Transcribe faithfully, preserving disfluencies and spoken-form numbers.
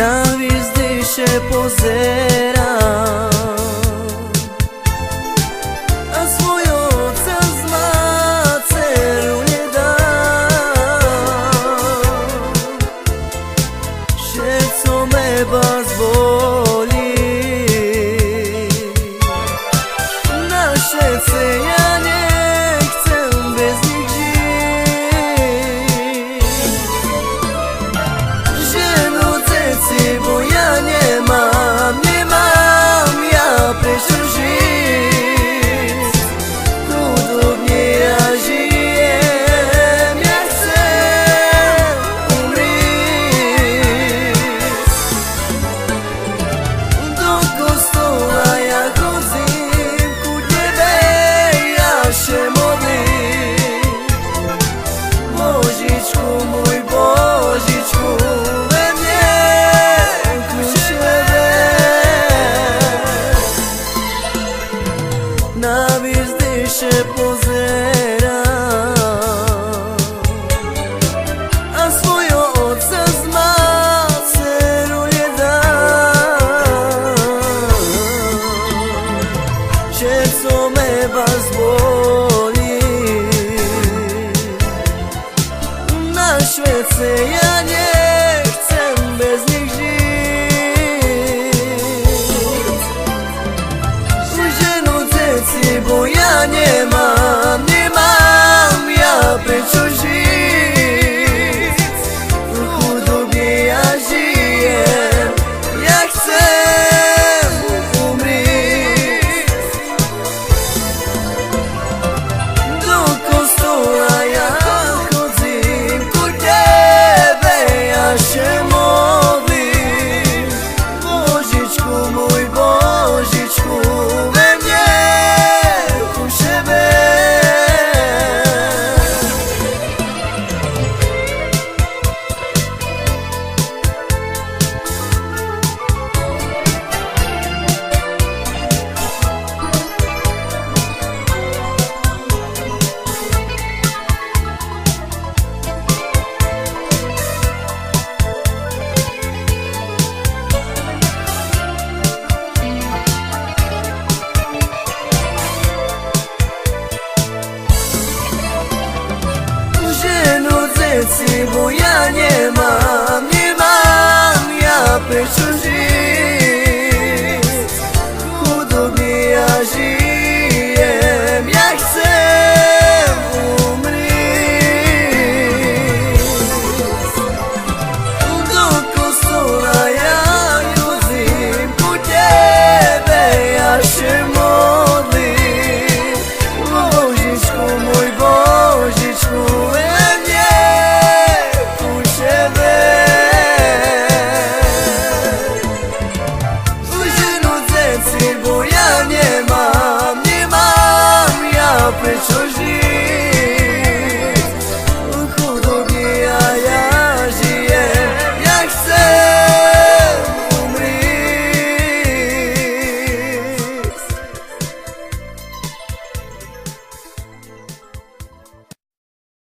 Na vizdiš e pozera, a svoj oca zma cerulje da. Šerco me bas boli, našece ja nje chcem bez njih živic. Ženu, ceci, bo ja nje mam, nje mam ja pre čo živic. Hudobnje ja žijem, ja chcem umric. Do kostola ja hodzim, ku tebe ja še modlim. Božičku moj, Božičku, ve mne khuševe. Na vizdiš e pozera, a svoj oca zma cerulje da. Šerco me bas boli, našece ja nje chcem bez njih živic. Ženu, ceci, bo ja nje mam, nje mam ja pre čo živic. Hudobnje ja žijem, ja chcem umric. Do kostola ja hodzim, ku tebe ja še modlim. Božičku moj, Božičku, ve mne khuševe. Ženu, ceci, bo ja nje